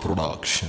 Production.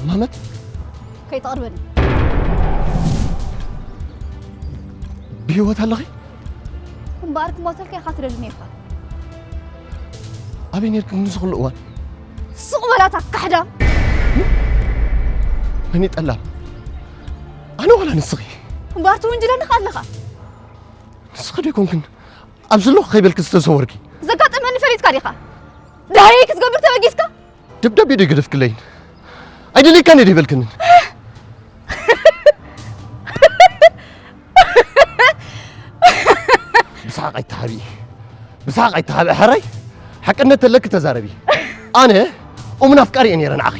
ማመት፣ ከይትቐርበኒ። ብህይወት ኣለኺ? እምበኣር ክሞተልካ ኢኻ ትደሊ ነይርካ። ኣበይ ነይርኪ ንዚ ኩሉ እዋን? ሱቕ በላታ ካሕዳ። መን ይጠላም? ኣነ ዋላ ንስኺ? እምበኣር ትውንጅለኒ ከ ኣለኻ? ንስኺ ዶ ኣይኮንክን ኣብዚ ኣለኹ ከይበልኪ ዝተሰወርኪ? ዘጋጠመኒ ፈሊጥካ ዲኻ? ዳህየይ ክትገብር ተበጊስካ? ደብዳቤ ዶ ይገደፍክለይን? ኣይደልየካን እየ ዶ ይበልክንን? ብስሓቕ ኣይተሃቢ። ብስሓቕ ኣይተሃቢ፣ ሕራይ? ሓቅነት ተለኪ ተዛረቢ። ኣነ እሙን ኣፍቃሪ እየ ነይረ ንዓኺ።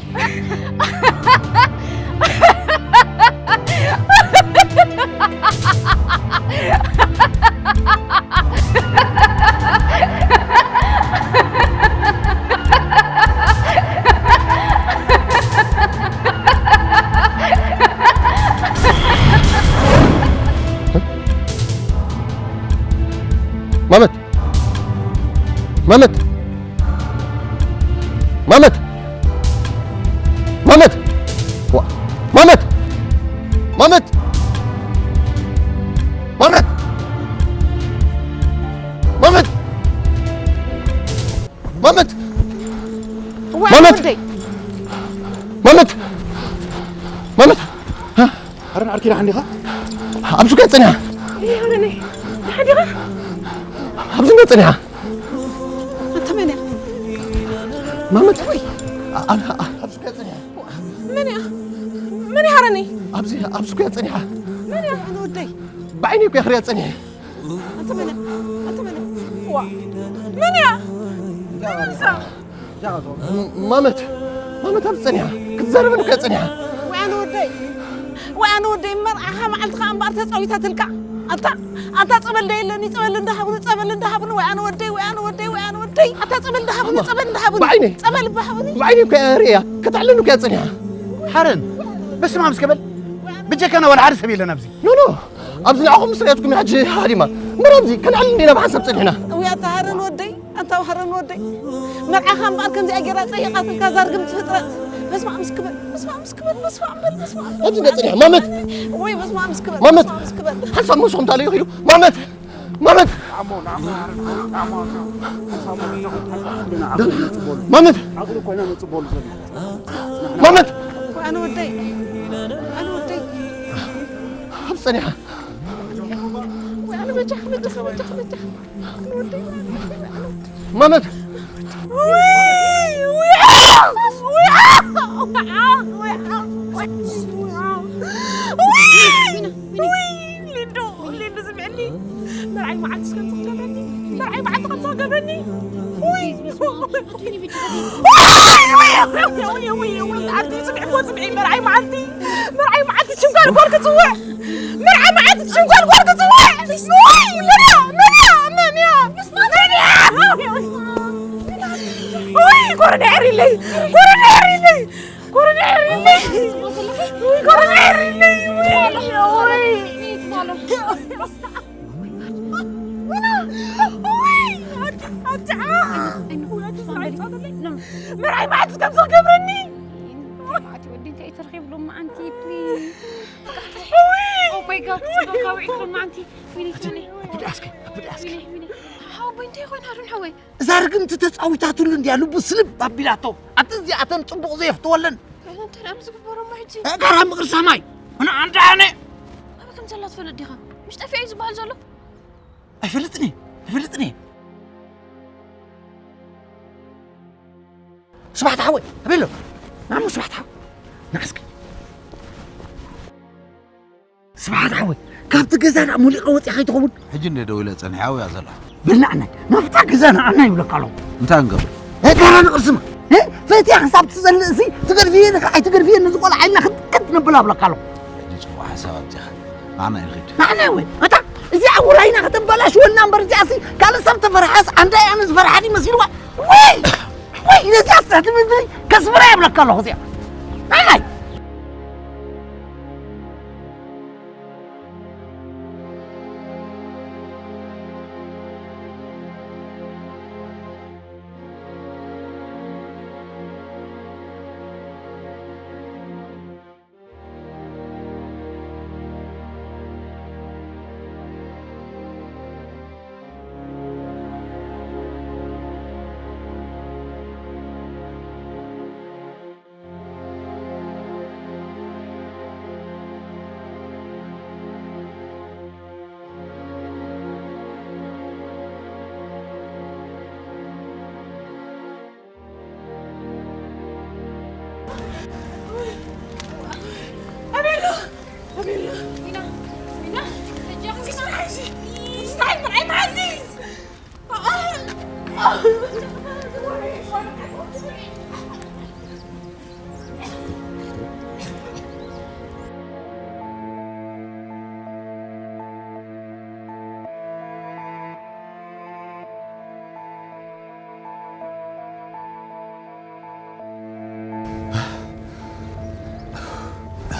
ማመት! ማመት! ማመት! ማመት! ዋ! ማመት! ማመት! ማመት! ማመት! ማመት! እዋይ ማመት! ወደይ! ማመት! ማመት! ሃረን ዓርኪ ደሓን ዲኻ? ኣብዚ ገጽ ጸኒሓ። ይሄ ሃረነይ፣ ደሓን ዲኻ? ኣብዚ ገጽ ጸኒሓ። ኣንተ መን እያ? ማመት። ወይ። ኣ-፣ ኣ-፣ ኣ-፣ ኣብዚ ገጽ ጸኒሓ። መን እያ? መን እያ ሃረነይ? ኣብዚ ኣብዚ እኮ እያ ጸኒሓ። መን እያ ንወደይ? ብዓይነይ እኮ እያ ክሪኣ ጸኒሐ። ኣንተ መን እያ? ኣንተ መን እያ? ዋ መን እያ? መን እያ? ማመት ማመት ኣብዚ ጸኒሓ ክትዛረበኒ እኮ እያ ጸኒሓ። ወይ ኣነ ወደይ ወይ ኣነ ወደይ መርዓኻ መዓልቲ ከኣ እምበኣር ተጻዊታትልካ። ኣታ ኣታ ጸበል ዶ የለኒ ጸበል እንዳሃቡኒ ጸበል እንዳሃቡኒ ወይ ኣነ ወደይ ወይ ኣነ ወደይ ወይ ኣነ ወደይ ኣታ ጸበል እንዳሃቡኒ ጸበል እንዳሃቡኒ ብዓይነይ ጸበል እንዳሃቡኒ ብዓይነይ እኮ እያ ርእያ ክትዕለኒ እኮ እያ ጸኒሓ። ሓረን በስመ ኣብ እስከ በል። ብጀካና ዋላ ሓደ ሰብ የለን ኣብዚ። ኖ ኖ ኣብዚ ንዓኹም ምስ ርእየትኩም እያ ሕጂ ሃዲማ። እምበር ኣብዚ ከነዕልል እንዲና ብሓንሳብ ጸኒሕና። ወይ ኣታ ሃረን ወደይ ኣታ ሃረን ወደይ መርዓኻ እምበኣር ከምዚኣ ጌራ ጸይቓትልካ ዛርግምቲ ፍጥረት። በስመ ኣብ እስክበል በስመ ኣብ እስክበል በስመ ኣብ በል በስመ ኣብ ኣብዚ እንዳ ጸኒሓ ማመት ወይ በስመ ኣብ እስክበል ማመት በስመ ኣብ እስክበል ሓንሳብ ምስኹም ታለዩ ኺዱ ማመት ማመት ማመት ማመት ኣነ ወደይ ኣነ ወደይ ኣብ ጸኒሓ ኣነ በጃ በጃ በጃ በጃ ማመት ሊንዶ ሊንዶ ዝምዕኒ መርዓይ መዓልቲ ስከም ዝገብረኒ መርዓይ መዓልቲ ከም ዝገብረኒ ውይ ውይ ውይ ውይ ኣቲ ስምዒ እኮ ስምዒ መርዓይ መዓልቲ መርዓይ መዓልቲ ሽንኳር ጓል ክፅውዕ መርዓይ መዓልቲ ሽንኳር ጓል ክፅውዕ ውይ መርያ መርያ መርያ መርያ ውይ ኮረና ዕሪለይ ኮረና ዕሪለይ ኮረና ዕሪለይ ውይ ኮረና ዕሪለይ ውይ ውይ መርዓይ መዓልቲ ከም ዝገብረኒ ወዲ እንታይ ተረኺብሉ መዓንቲ ፕሊዝ Oh my god ጽቡቅ ካውዒ ክን መዓንቲ ዊኒ ሶኒ ብዳስከ ብዳስከ ዊኒ ሓወይ እንታይ ይኾን ሃሩን ሓወይ እዛ ርግምቲ ተፃዊታትሉ እንዲያ ልቡ ስልብ ኣቢላቶ ኣብቲ እዚኣተን ፅቡቕ ዘየፍትወለን እንታይ ደኣ ዝግበሮ እሞ ሕጂ ጋራ ምቕሪ ሰማይ እና ኣንዳ ኣነ ኣበይ ከም ዘላ ትፈልጥ ዲኻ ምሽ ጠፊኣ እዩ ዝበሃል ዘሎ ኣይፈልጥን እየ ኣይፈልጥን እየ ስብሓት ሓወይ ኣበሎ ናሞ ስብሓት ሓወይ ንዓስከ ስብሓት ሓወይ ካብቲ ገዛ ደኣ ሙሊቐ ወፂኣ ከይትኸውን ሕጂ እንደ ደው ኢለ ጸኒሓ ውያ ዘላ በልናዕናይ ናብታ ገዛ ንዓና ይብለካ ኣለኹ እንታይ ንገብር ጋራ ንቕርስማ ፈትያ ክሳብ ትጸልእ እሲ ትገድፍየ ዲኻ ኣይትገድፍየ ነዚ ቆልዓ ኢልና ክትቅት ነብል ኣብለካ ኣለኹ ሕጂ ጽቡቕ ሓሳብ ኣብዚኻ ንዓና ይንኽድ ንዓና ወይ እታ እዚኣ ውራይና ከተበላሽወና እምበር እዚኣሲ ካልእ ሰብ ተፈርሓስ ኣንዳ ኣነ ዝፈርሓ ድዩ መሲልዋ ወይ ወይ ነዚኣ ትሕቲ ምድሪ ከስብራ የብለካ ኣለኹ እዚኣ ናይ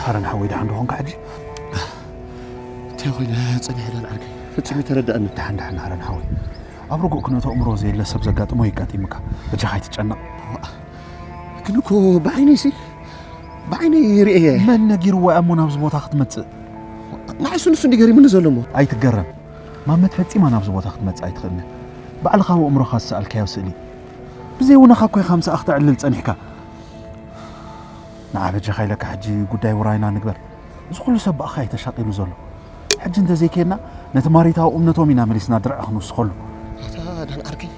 ሃረን ሓወይ ደሓን ዶ ኾንካ ሕጂ? እንታይ ኮይነ ጸኒሐ ዳን ዓርከይ ፈጺሙ ተረዳእኒ። ደሓን ደሓን ሃረን ሓወይ ኣብ ርጉእ ኩነተ ኣእምሮ ዘየለ ሰብ ዘጋጥሞ የጋጢምካ። በጃኻ ኣይትጨነቕ። ግን እኮ ብዓይነይሲ ብዓይነይ ርእየ። መን ነጊርዎ እያ እሞ ናብዚ ቦታ ክትመጽእ? ንዓይሱ ንሱ እንዲ ገሪሙኒ ዘሎ እሞ። ኣይትገረም። ማመት ፈጺማ ናብዚ ቦታ ክትመጽእ ኣይትኽእልን። ባዕልኻ ኣብ ኣእምሮኻ ዝሰኣልካዮ ስእሊ ብዘይ ውነኻ እኮ ኢኻ ምሳኣ ክተዕልል ጸኒሕካ። ንዓ በጃኻ ኢለካ ሕጂ ጉዳይ ውራይና ንግበር። እዚ ኩሉ ሰብ ብኣኻ እዩ ተሻቒሉ ዘሎ። ሕጂ እንተዘይከድና ነቲ ማሪታዊ እምነቶም ኢና መሊስና ድርዒ ክንውስኸሉ። ኣታ ዳን ዓርከይ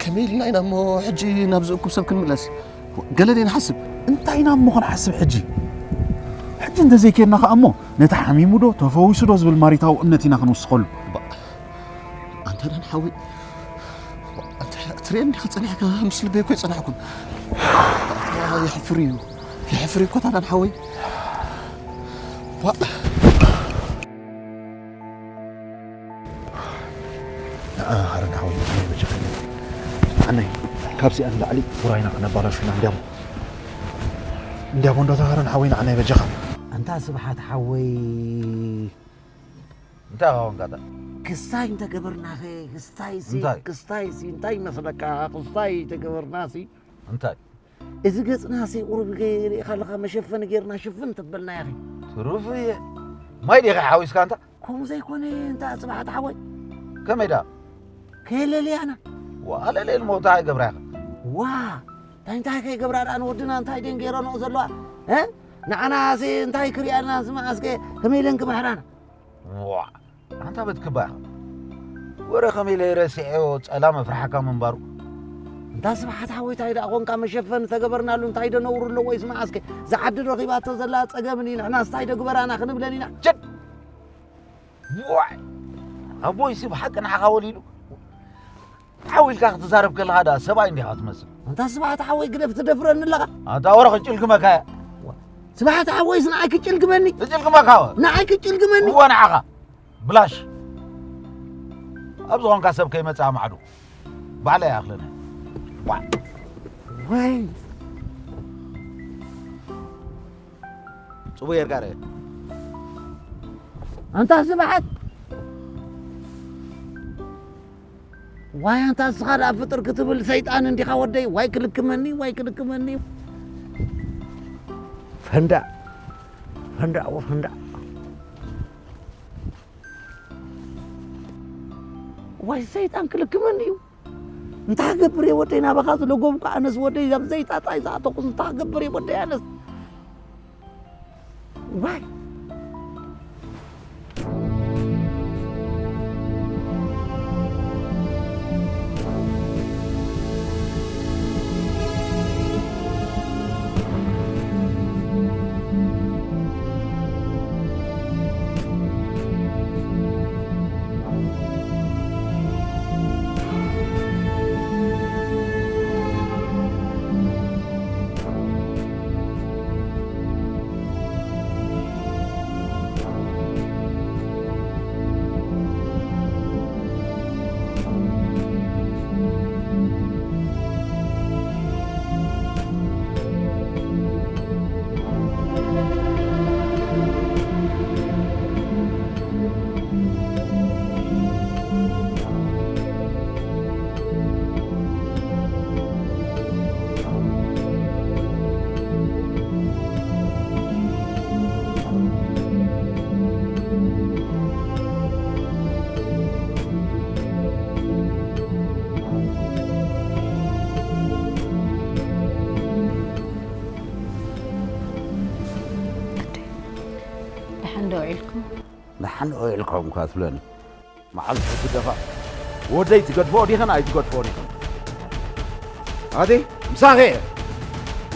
ከመይ ኢልና ኢና እሞ ሕጂ ናብዚ እኩብ ሰብ ክንምለስ? ገለ ደይ ንሓስብ። እንታይ ኢና እሞ ክንሓስብ ሕጂ? ሕጂ እንተዘይከድና ከኣ እሞ ነቲ ሓሚሙ ዶ ተፈዊሱ ዶ ዝብል ማሪታዊ እምነት ኢና ክንውስኸሉ። ኣንታ ዳን ሓወይ፣ ኣንታ ትርእየኒ ዲኻ ጸኒሕካ? ምስ ልበይ እኮ ኣይጸናሕኩን። ኣታ የሕፍር እዩ፣ የሕፍር እዩ እኮ እታ ዳን ሓወይ። ዋ። ኣረ ሓወይ፣ ንዓናይ በጃኻ። ንዓናይ ካብዚኣ ንላዕሊ ውራይና ከነባላሹና እንዲያሞ። እንዲያሞ እንዶ ተሃረን ሓወይ፣ ንዓናይ በጃኻ። ኣንታ ስብሓት ሓወይ። እንታይ ኸውን ጋጣ? ክስታይ እንተገበርናኸ? ክስታይሲ፣ እንታይ? ክስታይሲ እንታይ ይመስለካ? ክስታይ እንተገበርናሲ? እንታይ? እዚ ገጽናሲ ቁሩብ ገ-፣ ርኢኻ ኣለኻ፣ መሸፈኒ ጌርና ሽፍን ተበልና ያኺ። ትሩፍ እየ። ማይ ዲኻ ሓዊስካ ኣንታ? ከምኡ ዘይኮነ እንታ ጽባሕ ተሓወይ። ከመይ ደኣ? ከየለልያና። ዋ፣ ኣለልየን እሞ እንታይ ይገብራ ኢኻ? ዋ፣ እንታይ እንታይ ከይገብራ ደኣ ንወድና እንታይ ደን ገይረንኦ ዘለዋ? እ? ንዓናሲ እንታይ ክርእያልና ስማዕ እስከ ከመይ ኢለን ክምሕራና? ዋ፣ ኣንታ በትክባ ኢኻ። ወረ ከመይ ኢለ ረሲዐዮ ጸላም ኣፍርሓካ ምንባሩ። እንታ ስብሓት ሓወይ እንታይ ደኣ ኾንካ መሸፈን ዝተገበርናሉ እንታይ ዶ ነውሩ ኣለዎ ይስማዕ እስከ። ዝዓዲ ረኺባቶ ዘላ ጸገም ንዩ ንሕናስ እንታይ ዶ ግበራና ክንብለን ኢና። ጀድ! ዋይ! ኣቦይሲ ብሓቂ ንዓኻ ወሊዱ። ሓው ኢልካ ክትዛረብ ከለኻ ደኣ ሰብኣይ እንዲኻ ትመስል። ኣንታ ስብሓት ሓወይ ግደፍ ትደፍረኒ ኣለኻ። ኣንታ ወረ ክጭልግመካ እያ። ስብሓት ሓወይስ ንዓይ ክጭልግመኒ? ክጭልግመካ ወ? ንዓይ ክጭልግመኒ? እወ ንዓኻ። ብላሽ። ኣብ ዝኾንካ ሰብ ከይመጽኣ ማዕዶ። ባዕላ ይኣኽለኒ። ዋ። ወይ። ጽቡቅ ጌርካ ርእ። ኣንታ ስብሓት። ዋይ ኣንታ እስኻ ደኣ ፍጥር ክትብል ሰይጣን እንዲኻ ወደይ። ዋይ ክልክመኒ፣ ዋይ ክልክመኒ። ፈንዳ፣ ፈንዳ፣ ፈንዳ። ዋይ ሰይጣን ክልክመኒ እዩ። እንታይ ክገብር እየ ወደይ ናባኻ ዝለጎምኩ ኣነስ ወደይ ኣብ ዘይጣጣይ ዝኣተኹስ እንታይ ክገብር እየ ወደይ ኣነስ። ዋይ። ደሓን ዶ ውዒልኩም? ደሓን ዶ ውዒልኩም እኳ ትብለኒ። መዓልቲ ሕጂ ደፋ ወደይ ትገድፍኦ ዲኽን ኣይትገድፍኦን ኢኽን? ኣቲ ምሳኺ እየ።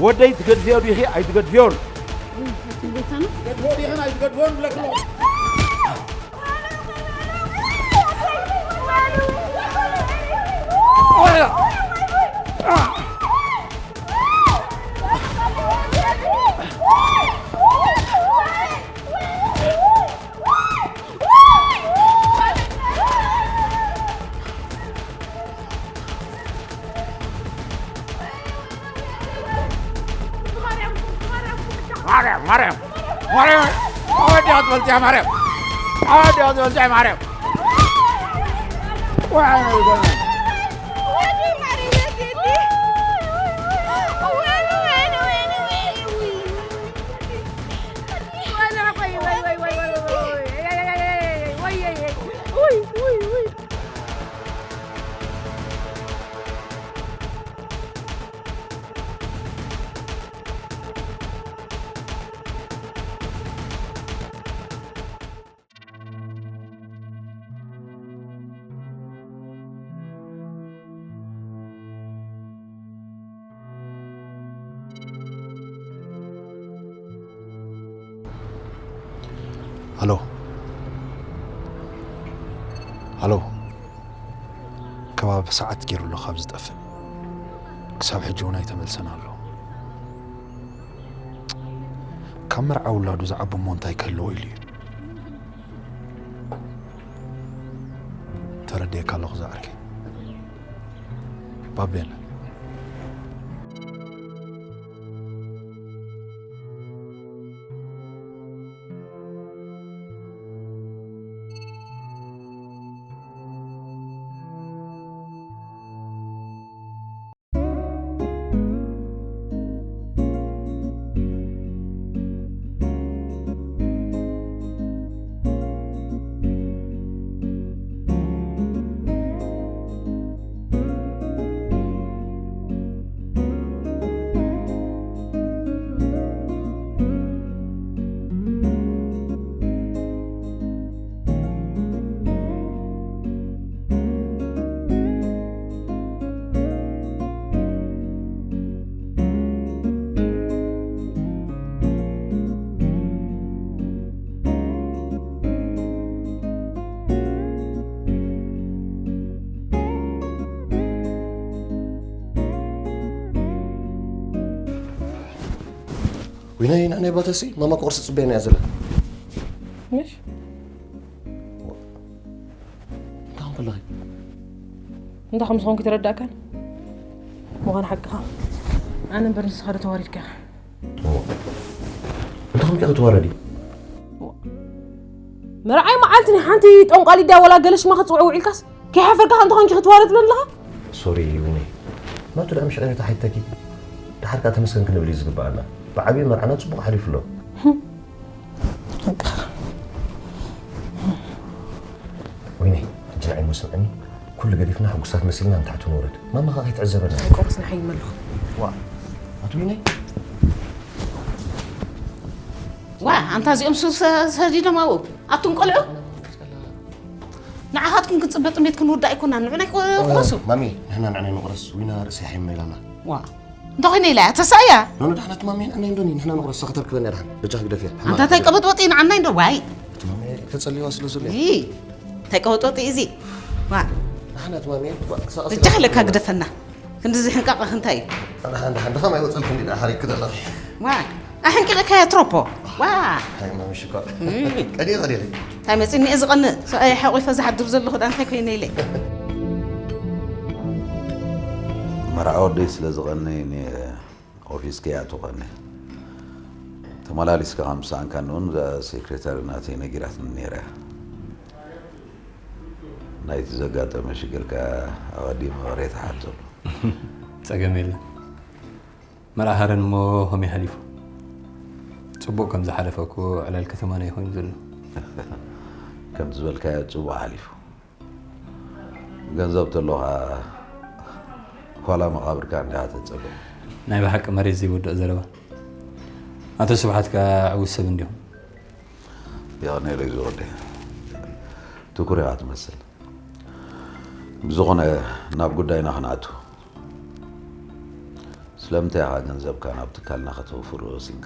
ወደይ ትገድፍዮ ዲኺ ኣይትገድፍዮን? ትገድፍኦ ዲኽን ኣይትገድፍኦን ብለክሎ። ማርያም ማርያም ማርያም ማርያም ወዲያ ትበልጽያ ማርያም ወዲያ ትበልጽያ ማርያም ኣሎ። ኣሎ። ከባቢ ሰዓት ገይሩ ኣሎ ካብ ዝጠፍእ። ክሳብ ሕጂ እውን ኣይተመልሰን ኣሎ። ካብ መርዓ ውላዱ ዝዓቢ እሞ እንታይ ክህልዎ ኢሉ እዩ? ተረዲኤካ ኣለኹ ዝዓርከይ። ባቤን። ዊናይ፣ ንዓይ ባተሲ ማማ ቁርሲ ጽበየና እያ ዘላ። ምሽ? እንታይ ኾንክ ኣለኺ? እንታይ ከም ዝኾንኩ ተረዳእካን? ምዃኑ ሓቅኻ። ኣነ እምበር ንስኻ ዶ ተዋሪድካ ኢኻ? እንታይ ኾንክ ክትዋረዲ? መርዓይ መዓልቲ ናይ ሓንቲ ጠንቋሊት ድያ ወላ ገለ ሽማ ክትጽውዕ ውዒልካስ? ከይሓፈርካ ከምቲ ኾንኪ ክትዋረድ ትብል ኣለኻ? ሶሪ ዊኒ። ናቱ ደኣ ምሽ ዕሬታ ሓይተኪ። ደሓር ከኣ ተመስገን ክንብል እዩ ዝግብኣና። ብዓብዪ መርዓና ጽቡቕ ሓሊፉ ኣሎ። ዊኒ፣ ሕጂ ንዓይ እሞ ስምዕኒ። ኩሉ ገዲፍና ሕጉሳት መሲልና ንታሕቲ ንውረድ። ማማ ኸኣ ከይትዕዘበና። ቆርስ ንሓይ ይመልኹ። ዋ፣ ኣቲ ዊኒ። ዋ፣ ኣንታ እዚኦም ሱር ሰ-፣ ሰዲዶም ኣብኡ። ኣቱም ቆልዑ። ንዓኻትኩም ክንጽበ ጥሜት ክንውዳእ ኣይኮናን። ንዑ ናይ ቁ-፣ ቁረሱ። ማሚ፣ ንሕና ንዕናይ ንቁረስ። ዊና ርእሲ ሓይመ ኢላና። ዋ። እንተ ኾይነ ኢላ እያ፣ ተሳእያ። ኖኖ፣ ዳሕና ትማሚ፣ ንዓናይ እንዶኒ፣ ንሕና ንቑረስ፣ እሳ ከተርክበና እያ፣ ዳሕና። በጃኺ ግደፍያ። ኣንታ እንታይ ቀበጥበጥ እዩ ንዓናይ እንዶ፣ ዋይ። ትማሚ፣ ተጸልይዋ ስለ ዘሎ። ይ፣ እንታይ ቀበጥበጥ እዩ እዚ? ዋ። ዳሕና ትማሚ፣ ዋ፣ እሳ ቀስ በጃኺ ኢላ ለካ ክትበላ። ግደፈና። ክንድዚ ሕንቃቐ እንታይ እዩ? ዳሕና፣ ዳሕና፣ ድኻም ኣይወጸልክን ድዩ፣ ዳሓር ይክደላ። ዋ፣ ኣሕንቂቕካያ ትሮፖ። ዋ። ሃይ፣ ማሚ ሽኮር። እም። ቀዲኺ፣ ቀዲኺ። እንታይ መጺኒ እየ ዝቐንእ? ሰብኣይ ሓቑፈ ዝሓድር ዘለኹ ዳ እንታይ ኮይነ ኢለ። መርዓ ወደይ ስለ ዝቐንእ እየ ኦፊስ ከይኣቱ ቀንየ። ተመላሊስካ ከም ዝሰኣንካኒ እውን እዛ ሴክሬታሪ ናተይ ነጊራትኒ ነይራ እያ። ናይቲ ዘጋጠመ ሽግር ከኣ ኣቐዲመ ይቕሬታ እሓተሉ። ጸገም የለን። መርዓ ሃረን እሞ ከመይ ሓሊፉ? ጽቡቕ ከም ዝሓለፈ እኮ ዕላል ከተማና እዩ ኮይኑ ዘሎ። ከም ዝበልካዮ ጽቡቕ ሓሊፉ። ገንዘብ ተሎኻ ዋላ መቓብርካ እንዲኻ ተጸብቕ። ናይ ብሓቂ መሬት ዘይወድቕ ዘረባ። ኣቶ ስብሓት ከኣ ዕዉት ሰብ እንዲኹም። የቐንየለይ ዝወደይ። ትኩር ኢኻ ትመስል። ብዝኾነ ናብ ጉዳይና ክንኣቱ። ስለምንታይ ኢኻ ገንዘብካ ናብ ትካልና ከተውፍር ወሲንካ?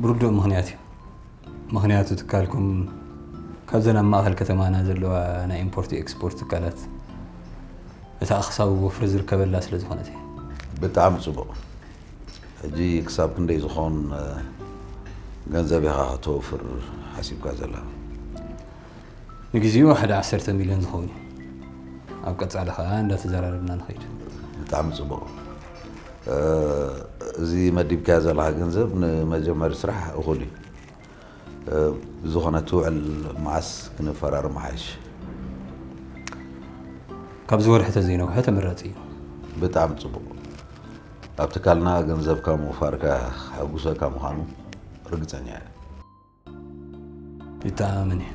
ብርዱእ ምኽንያት እዩ። ምኽንያቱ ትካልኩም ካብዘን ኣብ ማእኸል ከተማና ዘለዋ ናይ ኢምፖርት ኤክስፖርት ትካላት እታ ክሳብ ወፍሪ ዝርከበላ ስለ ዝኾነት እያ። ብጣዕሚ ጽቡቕ። ሕጂ ክሳብ ክንደይ ዝኾን፣ እ፣ ገንዘብ ኢኻ ከተውፍር ሓሲብካ ዘለኻ? ንግዜኡ ሓደ ዓሰርተ ሚልዮን ዝኸውን እዩ። ኣብ ቀጻሊ ኸኣ እንዳተዘራረብና ንኸይድ። ብጣዕሚ ጽቡቕ። እ፣ እዚ መዲብካዮ ዘለኻ ገንዘብ ንመጀመሪ ስራሕ እኹል እዩ። እ፣ ብዝኾነ ትውዕል መዓስ ክንፈራረም ይሓይሽ? ካብዚ ወርሒ ተዘይነውሐ ተመራጺ እዩ። ብጣዕሚ ጽቡቕ። ኣብ ትካልና ገንዘብካ ምውፋርካ ከሐጉሰካ ምዃኑ ርግጸኛ እየ። ይተኣማመን እየ።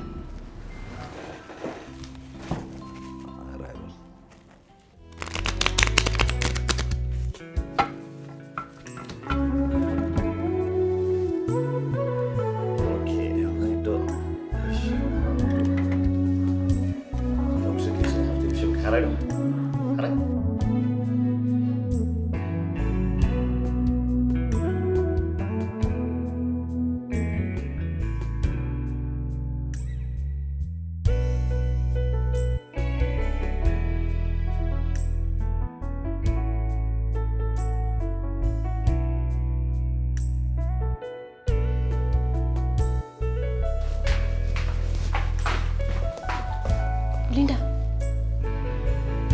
ሊንዳ፣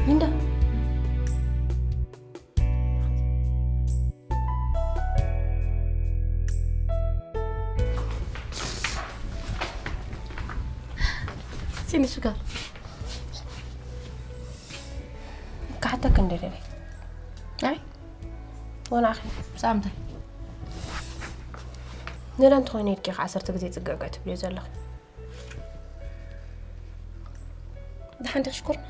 ሊንዳ። ሲኒ ሽጋር። ክሓተክ እንደ ደበይ። ኣይ፣ ወላ ኣኺ። ብዛዕባ እንታይ? ንላ እንተኾይነ ኢልኪ ኢኻ ዓሰርተ ግዜ ጽገጋ ትብልዮ ዘለኺ። ደሓን ዲኺ ሽኮሪና?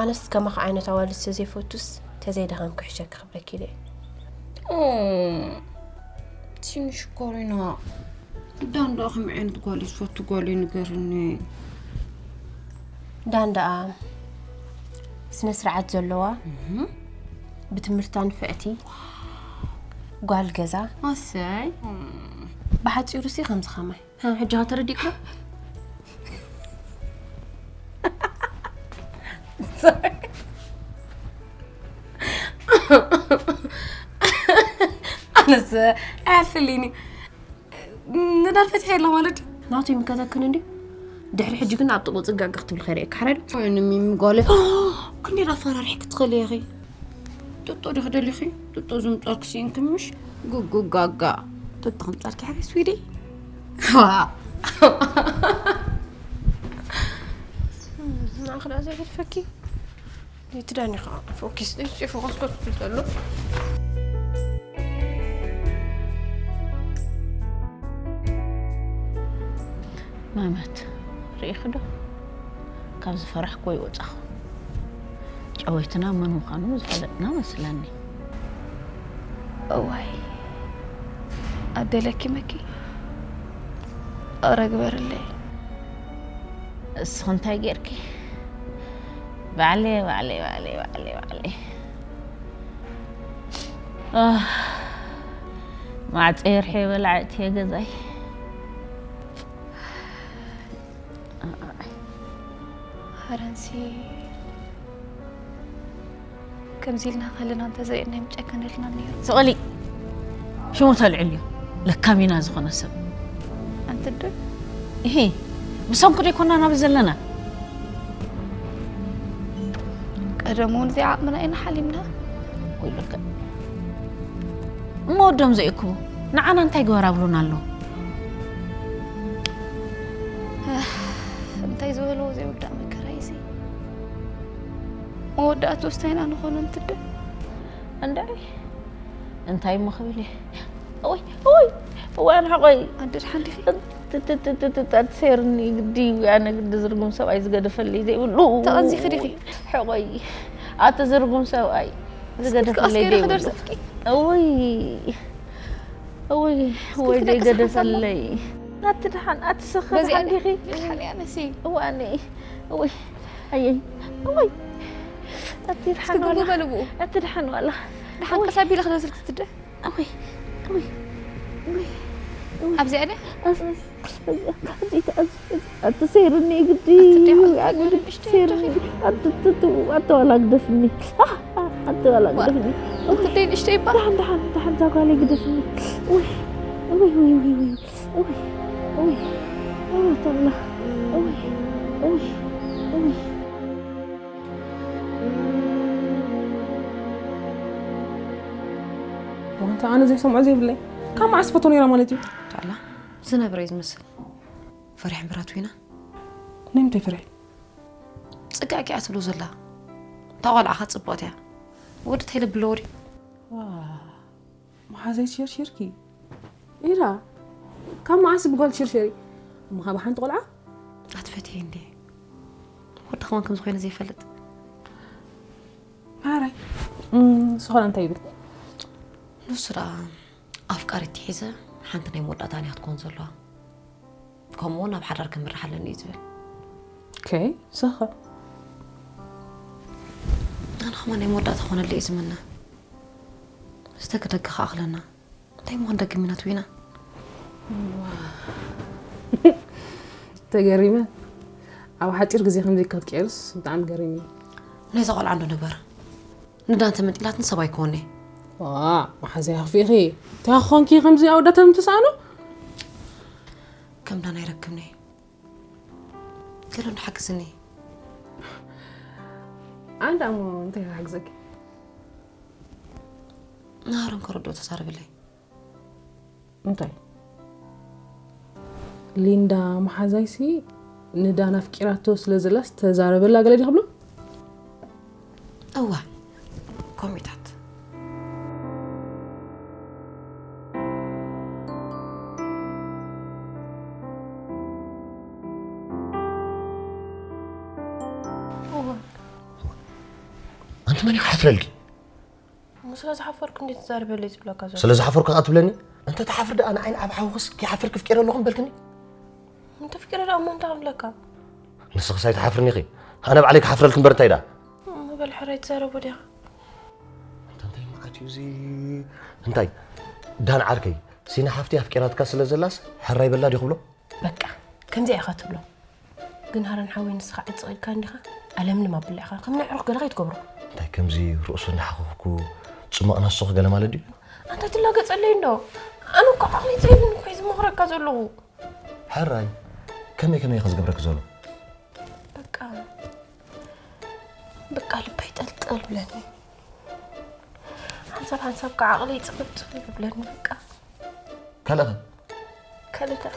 ኣነስ ከማኺ ዓይነት ኣዋልድ ስለ ዘይፈቱስ፣ ተዘይደኸምኪ ክሕሸኪ ክብለኪ ኢለ እየ። ኦ፣ ሲኒ ሽኮሪና። ዳን ደኣ ከመይ ዓይነት ጓል እዩ ዝፈቱ ጓል እዩ ንገርኒ። ዳን ደኣ ስነ ስርዓት ዘለዋ፣ እህ። ብትምህርታ ንፍዕቲ፣ ጓል ገዛ። ኣሰይ። ብሓጺሩ ሲ ከምዚ ከማይ። ሃ፣ ሕጂ ኸ ተረዲእኩ ዶ? ኣነስ ኣይሓልፈለይን እዩ። ንዳን ፈቲሐ የለ ማለት እዩ። ናቱ ይምከተክን እንድዩ። ድሕሪ ሕጂ ግን ኣብ ጥቕኡ ጽጋጋ ክትብሊ ከይርእየካ ሓራይ ዶ? ወይኒ ሚሚ ጓለይ፣ ክንደይ ዶ ኣፈራሪሕኪ ትኽእሊ ኢኺ? ጡጦ ዲኺ ደሊኺ? ጡጦ ዝምጻልኪ ስኢንኪ ምሽ? ጉጉጋጋ። ጡጦ ከምጻልኪ ሓራይ ስዊዲ? ዋ። ንዓኺ ደኣ ዘይገድፈኪ። እቲ ዳኒ ኸዓ ፎኪስ፣ እሺ፣ ፎከስ ኮስ ትብል ዘሎ። ማማት፣ ርኢኺ ዶ? ካብ ዝፈራሕኩ ኣይወጻኹ። ጨወይትና መን ምዃኑ ዝፈለጥና መስለኒ። እዋይ፣ ኣደ ለኪመኪ። ኧረ ግበርለይ። እስኺ እንታይ ጌርኪ? ባዕለይ፣ ባዕለይ፣ ባዕለይ፣ ባዕለይ፣ ባዕለይ። ኣህ፣ ማዕጸ ይርሒ በላዕ እትየ ገዛይ። ኣይ። ሃረንሲ፣ ከምዚ ኢልና ከለና እንተዘርእየና ኣይምጨከነልናን ነይሩ። ስቕ በሊ። ሽሙ ተልዕልዮ። ለካሚና ዝኾነ ሰብ። ኣንቲ ዶ? እሂ፣ ብሰንኩ ዶ ኣይኮናን ኣብዚ ዘለና? ቀደም እውን እዚኣ ዓቕምና ኢና ሓሊምና። ወይለከ። እሞ ወዶም ዘየክቡ፣ ንዓና እንታይ ግበር ኣብሉና ኣሎ? ኣህ፣ እንታይ ዝበልዎ ዘይውዳእ መከራ እዩ እዚ። መወዳእትኡስ እንታይ ኢና ንኾኖ እንትደ? እንድዒ፣ እንታይ እሞ ክብል እየ? እውይ፣ እውይ፣ እዋን ሕቖይ። ኣደ ደሓን ዲኺ? ትትትትትት፣ ኣትሰይርኒ ግዲ፣ ኣነ ግዲ ዝርጉም ሰብኣይ ዝገደፈለይ ዘይብሉ። ተቐንዚኺ ዲኺ? ሕቖይ፣ ኣቲ ዝርጉም ሰብኣይ እስኪ ዝገደፈለይ ክትቀስቂ ዶ ዘይብሉ። ክደርሰልኪ? እውይ፣ እውይ፣ እስኪ ወይ ክትነቅሲ ዘይገደፈለይ። ኣቲ ደሓን፣ ኣቲ ሰኸ በዚኣ ደሓን ዲኺ? ደሓን እያ ነሲ። እዋነይ፣ እውይ፣ ኣየይ፣ እውይ፣ ኣቲ እስኪ ደሓን ዋላ። ጉልጉ በልቡ። ኣቲ ደሓን ዋላ። ደሓን እውይ። ቀስ ኣቢለ ክደርሰልኪ ትደ? እውይ፣ እውይ፣ እውይ፣ እውይ። ኣብዚኣ ድያ? ኣስ-፣ ኣስ-፣ ኣስ-፣ ኣስ-፣ ኣስ-፣ ኣትሰይርኒ ግዲ። ኣቲ ደሓን ኣነ ዋላ ግዲ ንእሽተይ ሰይርኒ። ኣቲ፣ ኣቲ፣ ኣቲ ዋላ ግደፍኒ። ኣቲ ዋላ ዋ። ግደፍኒ። ኣቲ ደይ ንእሽተይ እባ። ደሓን፣ ደሓን፣ ደሓን፣ እዛ ጓለይ ግደፍኒ። እውይ፣ እውይ፣ እውይ፣ እውይ፣ እውይ፣ እውይ፣ እውይ፣ እውይ፣ ተላ። እውይ፣ እውይ፣ እውይ። ዋንታ ኣነ ዘይሰምዖ ዘይብለይ። ካብ መዓስ ፈቶ ነይራ ማለት እዩ? ኣላ፣ ዝነብረ እዩ ዝመስል። ፈሪሕ እምበራት ዊና። ንምንታይ ፍርሒ? ጽጋዕ ኪኣ ትብሎ ዘላ። እታ ቆልዓ ኸ ጽብቕቲ እያ። ወዲ እንታይ ልቢ ኣለዎ ድዩ? ዋ፣ መሓዘይ ሽርሽርኪ። ኢራ፣ ካብ መዓስ ብጓል ሽርሽሪ? እሞ ካብ ሓንቲ ቆልዓ? ኣትፈትየ እንዴ? ወዲ ከማን ከም ዝኾነ ዘይፈልጥ። ማራይ። እም፣ ንሱ ኸ እንታይ ይብል? ንሱ ደኣ ኣፍቃሪት ሒዘ ሓንቲ ናይ መወዳእታ እያ ክትኮን ዘለዋ። ከምኡ እውን ኣብ ሓዳር ክምራሕ ኣለኒ እዩ ዝብል። ኦኬ፣ ንስኻ? ኣነ ኸማን ናይ መወዳእታ ክኾነለይ እዩ ዝምነ። ዝተግደገ ኸኣ ክለና። እንታይ ምዃን ደገ ሚናት ዊና? ተገሪመ። ኣብ ሓጺር ግዜ ከምዚ ክትቅየርስ ብጣዕሚ ገሪምኒ። ናይዛ ቆልዓ እንዶ ነገር። ንዳን ተመንጢላትን ሰብ ኣይኮነ። ዋ፣ መሓዘይ ኣኽፊእኺ። እንታይ ኮንኪ ከምዚ ኣወዳት ተምትስኣኑ? ከም ዳን ኣይረክብኒ። ገለ እንዶ ሓግዝኒ። ኣንዳ እሞ እንታይ ክሕግዘኪ? ናሃሮን ከረድኦ ተዛረበለይ። እንታይ? ሊንዳ መሓዛይሲ ንዳን ኣፍቂራቶ ስለ ዘላስ ተዛረበላ ገለ ዲኽብሎ? እዋ ኮሚታት ኣንቲ መን እዩ ክሓፍረልኪ? ስለ ዝሓፈርኩ እንዴት ትዛርበለይ ዝብለካ ዘሎ ስለ ዝሓፈርኩ ከኣ ትብለኒ? እንተ ትሓፍር ደኣ ንዓይ ንዓብ ሓውኽስ ክይሓፍር ክፍቅረ ኣለኹ በልክኒ? እንተፍቅረ ደኣ እሞ እንታይ ክብለካ ንስኽስ ኣይትሓፍርን ኢኺ። ኣነ ባዕለይ ክሓፍረልክ እምበር እንታይ ደኣ? ምበል ሕራይ ትዛረቦ ዲኻ እንታይ መዓት እዩ እዚ? እንታይ ዳን ዓርከይ ሲና ሓፍቲ ኣፍቂራትካ ስለ ዘላስ ሕራይ በላ ዲኹ ብሎ? በቃ ከምዚኣ ኢኻ ትብሎ። ግን ሃረን ሓወይ ንስኻ ዕፅቕ ኢልካ እንዲኻ ኣለምልም ኣብላ ኢኻ ከም ናይ ዕሩኽ ገለ ከይትገብሮ። እንታይ ከምዚ ርእሱ እናሓኸኽኩ ፅሞቕ ናስኹ ገለ ማለት ድዩ? ኣንታ ትላገፀለይ እንዶ ኣነ እኮ ዓቕሊ ዘይብልን እኮ እዩ ዝመኽረካ ዘለኹ። ሕራይ ከመይ ከመይ ኢኸ ዝገብረኪ ዘሎ? በቃ በቃ ልበይ ጠልጠል ብለኒ። ሓንሳብ ሓንሳብ ከዓ ዓቕለይ ፅብብ ፅብብ ይብለኒ በቃ። ካልእ ኸ? ካልእ ደኣ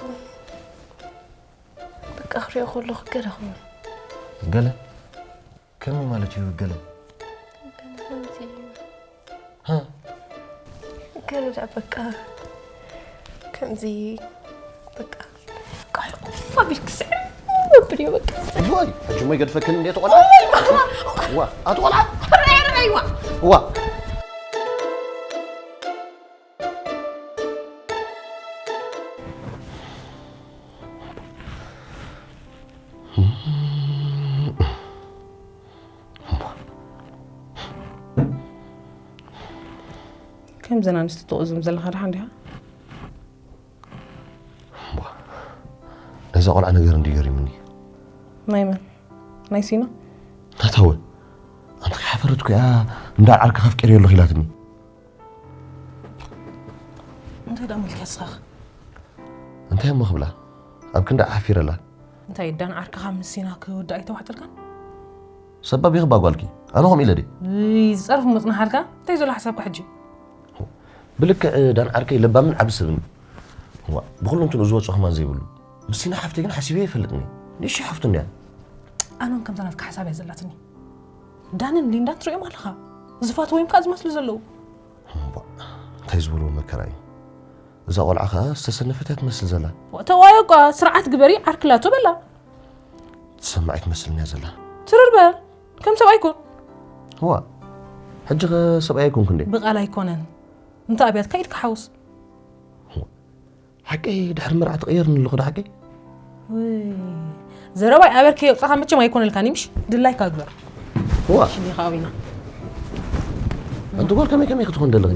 በቃ ክሪኦ ከለኹ ገለ ክብል። ገለ? ከመይ ማለት እዩ ገለ? ገለ ከምዚ እዩ። ሃ? ገለ ደኣ በቃ ከምዚ በቃ ቃል ፋቢል ክስዕም ነብር እዩ በቃ። ዋይ ሕጂ ሞ ይገድፈክን እንዴ ተቆላ? ዋ ኣቲ ቆልዓ ዋ ከምዘን ኣንስቲ ትቕዝም ዘለኻ ደሓን ዲኻ? ናይዛ ቆልዓ ነገር እንዲ ገሪምኒ። ናይ መን? ናይ ሲና? ናታወ ኣንቲ ከይሓፈረት ኮያ እንዳ ዓርካ ከፍቅር የለኹ ኢላትኒ። እንታይ ደኣ መልካ ስኻኽ? እንታይ እሞ ክብላ ኣብ ክንዳ ሓፊረላ። እንታይ ዳን ዓርክኻ ምስ ሲና ክውዳእ ኣይተዋሕጠልካን? ሰባብ ይኽባ ጓልኪ ኣነ ኸም ኢለ ድየ? ዝጸርፍ ምጽናሓልካ እንታይ ዘሎ ሓሳብካ ሕጂ? ብልክዕ ዳን ዓርከይ ለባምን ዓቢ ሰብን ዋ ብኹሉ እንትኑ ዝወጾ ኸማን ዘይብሉ። ብሲና ሓፍተይ ግን ሓሲበ ይፈልጥኒ። ንእሽተይ ሓፍቱ እንድያ። ኣነ እውን ከምዛ ናትካ ሓሳብ እያ ዘላትኒ። ዳንን ሊንዳን ትርእዮም ኣለኻ ዝፋትወዮም ከኣ ዝመስሉ ዘለዉ። እንታይ ዝበልዎ መከራ እዩ። እዛ ቆልዓ ኸኣ ዝተሰነፈት እያ ትመስል ዘላ። ተዋዮ እኳ ስርዓት ግበሪ ዓርክላቶ በላ። ትሰማዕ ትመስልኒ እያ ዘላ። ትርር በል ከም ሰብኣይ ኩን። ዋ ሕጂ ኸ ሰብኣይ ኣይኮንኩ እንዴ? ብቓል ኣይኮነን እንተ ኣብያትካ ኢድካ ሓውስ። ሓቀይ ድሕሪ መርዓ ትቕየርኒ ኣለኹ ዶ ሓቀይ? ዘረባይ ኣበርከ የውፃኻ መቸም ኣይኮነልካን ምሽ ድላይካ ግበር። ዋ ሽኒኻ ኣዊና ኣንቲ ጓል ከመይ ከመይ ክትኾን ደለኺ?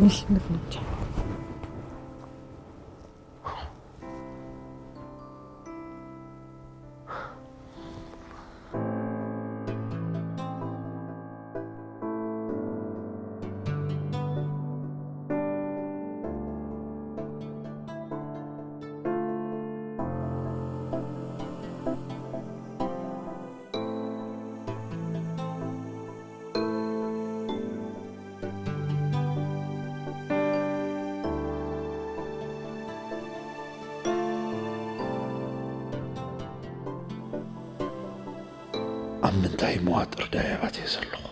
ኣብ ምንታይ መዋጥር ዳያባት እየ ዘለኹ?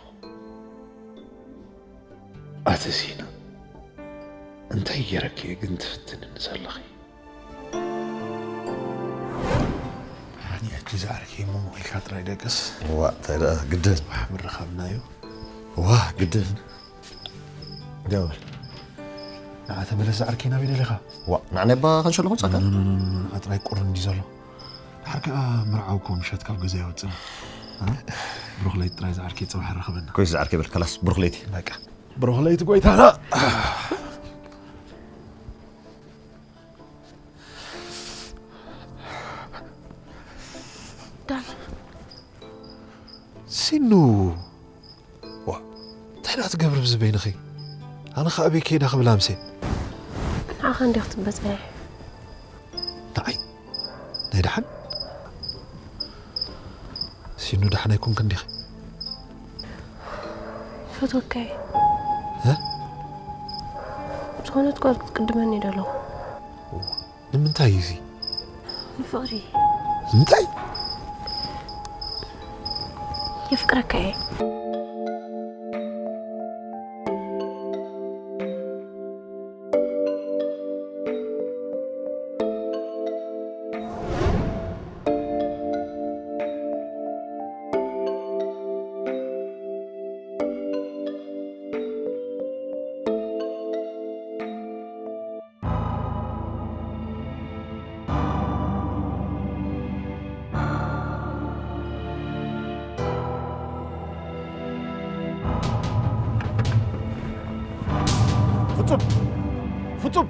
ኣቲ ሲና እንታይ ገይረኪ ግን ትፍትንኒ ዘለኺ? ኣኒ ሕጂ ዝዓርከይ ሙሙቕ ኢልካ ጥራይ ደቅስ። እዋ እንታይ ደኣ ግድን። ጽባሕ ምርኻብና እዩ። እዋ ግድን። ገበር። ንዓ ተመለስ ዝዓርከይ ናበይ ደሊኻ? እዋ ንዓናይ እባ ከንሸሎ ክምጻካ። ንዓ ጥራይ ቁር እንዲ ዘሎ። ድሓር ከኣ መርዓዊ እኮ ምሸት ካብ ገዛ ኣይወጽእን። ብሩኽ ለይቲ ጥራይ ዝዓርከይ ጽባሕ ራኸበና። ኮይስ ዝዓርከይ በል ከላስ ብሩኽ ለይቲ። በቃ ብሩኽ ለይቲ ጎይታና። ዳን ሲኑ ዋ እንታይ ደኣ ትገብሪ ብዚ በይንኺ ኣነ ኸኣ ኣበይ ከይዳ ክብላ ምሴ ንዓኻ እንዲያ ክትበፅሕ ንዓይ ናይ ደሓን እዚ ቲኑ፣ ደሓን ኣይኮንክን ዲኺ? ፈትወካይ እ? ዝኾነት ጓል ክትቅድመኒ ደለኹ። ንምንታይ እዩ እዚ? ንፍቕሪ እንታይ? የፍቅረካ እየ። ፍጹም! ፍጹም!